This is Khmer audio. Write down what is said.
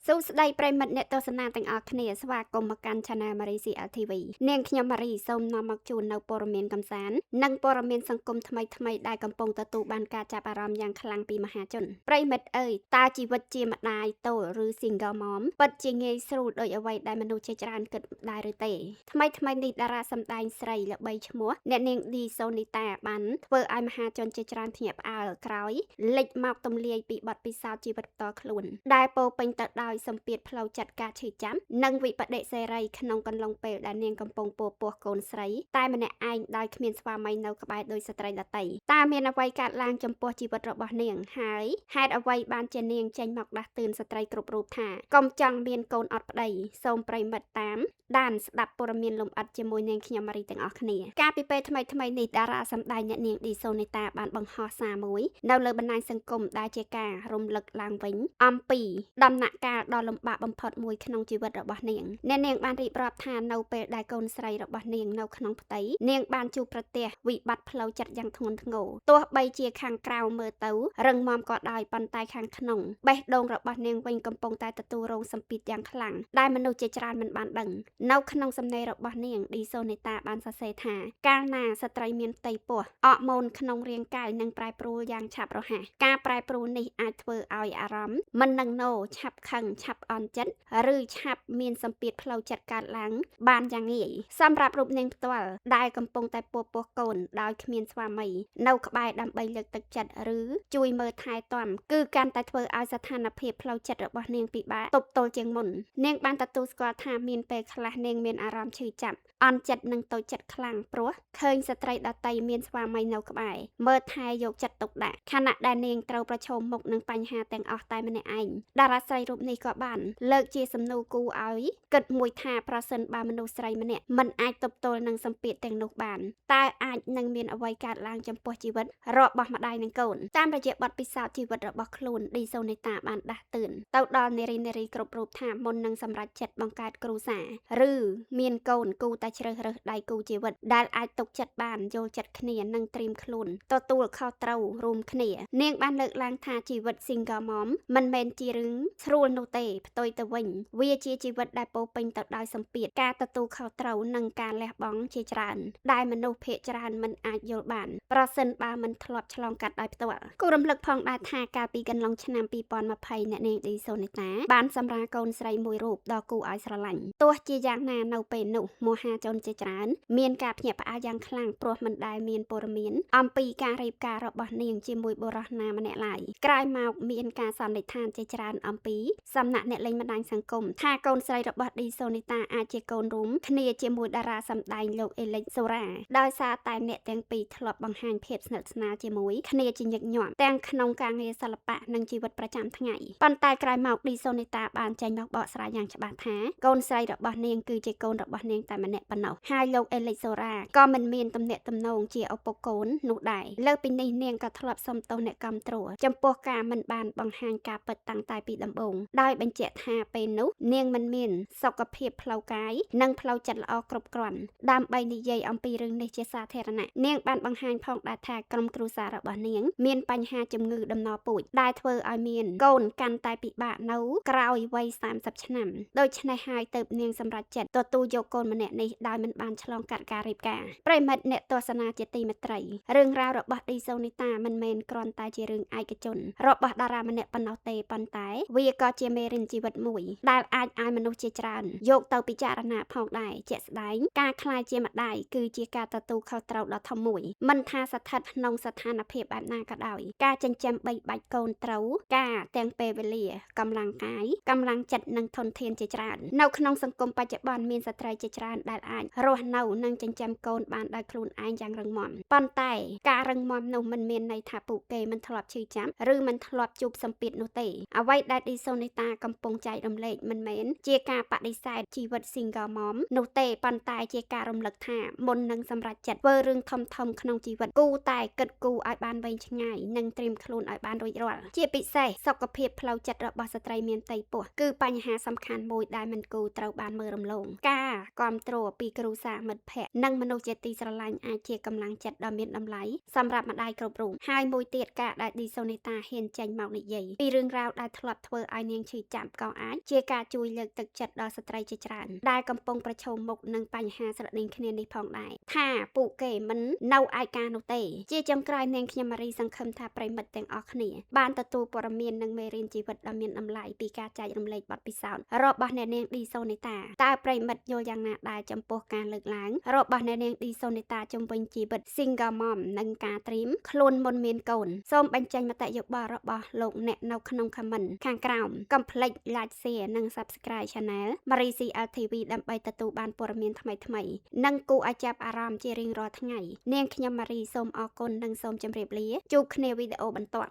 សួស្តីប្រិយមិត្តអ្នកទស្សនាទាំងអស់គ្នាស្វាគមន៍មកកាន់ Channel Marie CLTV នាងខ្ញុំម៉ារីសូមនាំមកជូននៅព័ត៌មានកម្សាន្តនិងព័ត៌មានសង្គមថ្មីៗដែលកំពុងទទួលបានការចាប់អារម្មណ៍យ៉ាងខ្លាំងពីមហាជនប្រិយមិត្តអើយតើជីវិតជាម្ដាយទោលឬ Single Mom ពិតជាងាយស្រួលដូចអ្វីដែលមនុស្សជាច្រើនគិតដែរឬទេថ្មីៗនេះតារាសម្ដែងស្រីល្បីឈ្មោះអ្នកនាងឌីសូនីតាបានធ្វើឲ្យមហាជនជាច្រើនភ្ញាក់ផ្អើលក្រោយលេចមកទម្លាយពីបទពិសោធន៍ជីវិតផ្ទាល់ខ្លួនដែលពោរពេញទៅដោយសម្ពាធផ្លូវចិត្តការឈឺចាប់និងវិបត្តិសេរីក្នុងកន្លងពេលដែលនាងកំពុងពោពោះកូនស្រីតែម្នាក់ឯងដោយគ្មានស្វាមីនៅក្បែរដោយស្ត្រីដទៃតើមានអ្វីកើតឡើងចំពោះជីវិតរបស់នាងហើយហេតុអ្វីបានជានាងចេញមកដាស់តឿនស្ត្រីគ្រប់រូបថាកុំចង់មានកូនអត់ប្តីសូមប្រិយមិត្តតាមដានស្ដាប់ព័ត៌មានលម្អិតជាមួយនាងខ្ញុំម៉ារីទាំងអស់គ្នាកាលពីពេលថ្មីៗនេះតារាសម្ដែងអ្នកនាងឌីសូនីតាបានបង្ហោះសារមួយនៅលើបណ្ដាញសង្គមដែលជាការរំលឹកឡើងវិញអំពីដំណាក់កាលដ៏លំបាកបំផុតមួយក្នុងជីវិតរបស់នាងអ្នកនាងបានរៀបរាប់ថានៅពេលដែលកូនស្រីរបស់នាងនៅក្នុងផ្ទៃនាងបានជួបប្រទះវិបត្តិផ្លូវចិត្តយ៉ាងធ្ងន់ធ្ងរទោះបីជាខាងក្រៅមើលទៅរឹងមាំក៏ដោយប៉ុន្តែខាងក្នុងបេះដូងរបស់នាងវិញកំពុងតែទទួលរងសម្ពាធយ៉ាងខ្លាំងដែលមនុស្សជាច្រើនមិនបានដឹងនៅក្នុងសំណេររបស់នាងឌីសូនីតាបានសរសេរថាកាលណាស្ត្រីមានផ្ទៃពោះអរម៉ូនក្នុងរាងកាយនឹងប្រែប្រួលយ៉ាងឆាប់រហ័សការប្រែប្រួលនេះអាចធ្វើឲ្យអារម្មណ៍មិននឹងណូឆាប់ខឹងឆាប់អន់ចិត្តឬឆាប់មានសម្ពាធផ្លូវចិត្តកើតឡើងបានយ៉ាងងាយសម្រាប់រូបនាងផ្ទាល់ដែលកំពុងតែពោពោះកូនដោយគ្មានស្វាមីនៅក្បែរដើម្បីលើកទឹកចិត្តឬជួយមើលថែទាំគឺកាន់តែធ្វើឲ្យស្ថានភាពផ្លូវចិត្តរបស់នាងពិបាកទប់ទល់ជាងមុននាងបានទទួលស្គាល់ថាមានពេលខ្លះនាងមានអារម្មណ៍ឈឺចាប់អន់ចិត្តនិងតូចចិត្តខ្លាំងព្រោះឃើញស្ត្រីដទៃមានស្វាមីនៅក្បែរមើលថែយកចិត្តទុកដាក់ខណៈដែលនាងត្រូវប្រឈមមុខនឹងបញ្ហាទាំងអស់តែម្នាក់ឯងតារាស្រីរូបនេះក៏បានលើកជាសំណួរគួរឲ្យគិតមួយថាប្រសិនបើមនុស្សស្រីម្នាក់មិនអាចទប់ទល់នឹងសម្ពាធទាំងនោះបានតើអាចនឹងមានអ្វីកើតឡើងចំពោះជីវិតរបស់ម្ដាយនិងកូនតាមរយៈបទពិសោធន៍ជីវិតរបស់ខ្លួនឌីសូនីតាបានដាស់តឿនទៅដល់នារីៗគ្រប់រូបថាមុននឹងសម្រេចចិត្តបង្កើតគ្រួសារឬមានកូនគូតែជ្រើសរើសដៃគូជីវិតដែលអាចទុកចិត្តបានយល់ចិត្តគ្នានិងត្រៀមខ្លួនទទួលខុសត្រូវរួមគ្នានាងបានលើកឡើងថាជីវិត Single Mom មិនមែនជារឿងស្រួលនោះទេផ្ទុយទៅវិញវាជាជីវិតដែលពោរពេញទៅដោយសម្ពាធការទទួលខុសត្រូវនិងការលះបង់ជាច្រើនដែលមនុស្សភាគច្រើនមិនអាចយល់បានប្រសិនបើមិនធ្លាប់ឆ្លងកាត់ដោយផ្ទាល់គូរំលឹកផងដែរថាកាលពីកន្លងឆ្នាំ2020អ្នកនាងឌីសូនីតាបានសម្រាលកូនស្រីមួយរូបដ៏គួរឲ្យស្រឡាញ់ទោះជាយ៉ាងណានៅពេលនោះមហាជនជាច្រើនមានការភ្ញាក់ផ្អើលយ៉ាងខ្លាំងព្រោះមិនដែលមានព័ត៌មានអំពីការរៀបការរបស់នាងជាមួយបុរសណាម្នាក់ឡើយក្រោយមកមានការសន្និដ្ឋានជាច្រើនអំពីសំណាក់អ្នកលេងបណ្ដាញសង្គមថាកូនស្រីរបស់ឌីសូនីតាអាចជាកូនរួមគ្នាជាមួយតារាសម្ដែងលោកអេលិចសូរ៉ាដោយសារតែអ្នកទាំងពីរធ្លាប់បង្ហាញភាពស្និទ្ធស្នាលជាមួយគ្នាជាញឹកញាប់ទាំងក្នុងការងារសិល្បៈនិងជីវិតប្រចាំថ្ងៃប៉ុន្តែក្រោយមកឌីសូនីតាបានចេញមកបកស្រាយយ៉ាងច្បាស់ថាកូនស្រីរបស់នាងគឺជាកូនរបស់នាងតែម្នាក់ប៉ុណ្ណោះហើយលោកអេលិចសូរ៉ាក៏មិនមានទំនាក់ទំនងជាឪពុកកូននោះដែរលើសពីនេះនាងក៏ធ្លាប់សុំទោសអ្នកគាំទ្រចំពោះការមិនបានបង្ហាញការពិតតាំងតែពីដំបូងដោយបញ្ជាក់ថាពេលនោះនាងមិនមានសុខភាពផ្លូវកាយនិងផ្លូវចិត្តល្អគ្រប់គ្រាន់ដើម្បីនិយាយអំពីរឿងនេះជាសាធារណៈនាងបានបង្ហាញផងដែរថាក្រុមគ្រួសាររបស់នាងមានបញ្ហាជំងឺដំណពូជដែលធ្វើឲ្យមានកូនកាន់តែពិបាកនៅក្រោយវ័យ30ឆ្នាំដូច្នេះហើយទើបនាងសម្រេចចិត្តទទួលយកកូនម្នាក់នេះដោយមិនបានឆ្លងកាត់ការរៀបការប្រិយមិត្តអ្នកទស្សនាជាទីមេត្រីរឿងរ៉ាវរបស់ឌីសូនីតាមិនមែនគ្រាន់តែជារឿងឯកជនរបស់តារាម្នាក់ប៉ុណ្ណោះទេប៉ុន្តែវាក៏ជាមេរៀនជីវិតមួយដែលអាចឲ្យមនុស្សជាច្រើនយកទៅពិចារណាផងដែរជាក់ស្ដែងការក្លាយជាម្ដាយគឺជាការទទួលខុសត្រូវដ៏ធំមួយមិនថាស្ថិតក្នុងស្ថានភាពបែបណាក៏ដោយការចិញ្ចឹមបីបាច់កូនត្រូវការទាំងពេលវេលាកម្លាំងកាយកម្លាំងចិត្តនិងធនធានជាច្រើននៅក្នុងសង្គមបច្ចុប្បន្នមានស្ត្រីជាច្រើនដែលអាចរស់នៅនិងចិញ្ចឹមកូនបានដោយខ្លួនឯងយ៉ាងរឹងមាំប៉ុន្តែការរឹងមាំនោះមិនមានន័យថាពួកគេមិនធ្លាប់ឈឺចាប់ឬមិនធ្លាប់ជួបសម្ពាធនោះទេអ្វីដែលឌីសូនីតាកំពុងចែករំលែកមិនមែនជាការបដិសេធជីវិត Single Mom នោះទេប៉ុន្តែជាការរំលឹកថាមុននឹងសម្រេចចិត្តធ្វើរឿងធំៗក្នុងជីវិតគូតែគិតគូរឲ្យបានវែងឆ្ងាយនិងត្រៀមខ្លួនឲ្យបានរួចរាល់ជាពិសេសសុខភាពផ្លូវចិត្តរបស់ស្ត្រីមានផ្ទៃពោះគឺបញ្ហាសំខាន់មួយដែលមិនគួរត្រូវបានមើលរំលងការគាំទ្រពីគ្រួសារមិត្តភ័ក្តិនិងមនុស្សជាទីស្រឡាញ់អាចជាកម្លាំងចិត្តដ៏មានតម្លៃសម្រាប់ម្ដាយគ្រប់រូបហើយមួយទៀតការដែលឌីសូនីតាហ៊ានចេញមកនិយាយពីរឿងរ៉ាវដែលធ្លាប់ធ្វើឲ្យនាងឈឺ ឈឺចាប់ក៏អាចជាការជួយលើកទឹកចិត្តដល់ស្ត្រីជាច្រើនដែលកំពុងប្រឈមមុខនឹងបញ្ហាស្រដៀងគ្នានេះផងដែរថាពួកគេមិននៅឯកានោះទេជាចុងក្រោយនាងខ្ញុំម៉ារីសង្ឃឹមថាប្រិយមិត្តទាំងអស់គ្នាបានទទួលព័ត៌មាននិងមេរៀនជីវិតដ៏មានតម្លៃពីការចែករំលែកបទពិសោធន៍របស់អ្នកនាងឌីសូនីតាតើប្រិយមិត្តយល់យ៉ាងណាដែរចំពោះការលើកឡើងរបស់អ្នកនាងឌីសូនីតាជុំវិញជីវិត Single Mom និងការត្រៀមខ្លួនមុនមានកូនសូមបញ្ចេញមតិយោបល់របស់លោកអ្នកនៅក្នុង comment ខាងក្រោមកុំភ្លេច like share និង Subscribe Channel Marie CLTV ដើម្បីទទួលបានព័ត៌មានថ្មីៗនិងគួរឲ្យចាប់អារម្មណ៍ជារៀងរាល់ថ្ងៃនាងខ្ញុំម៉ារីសូមអរគុណនិងសូមជម្រាបលាជួបគ្នាវីដេអូបន្ទាប់។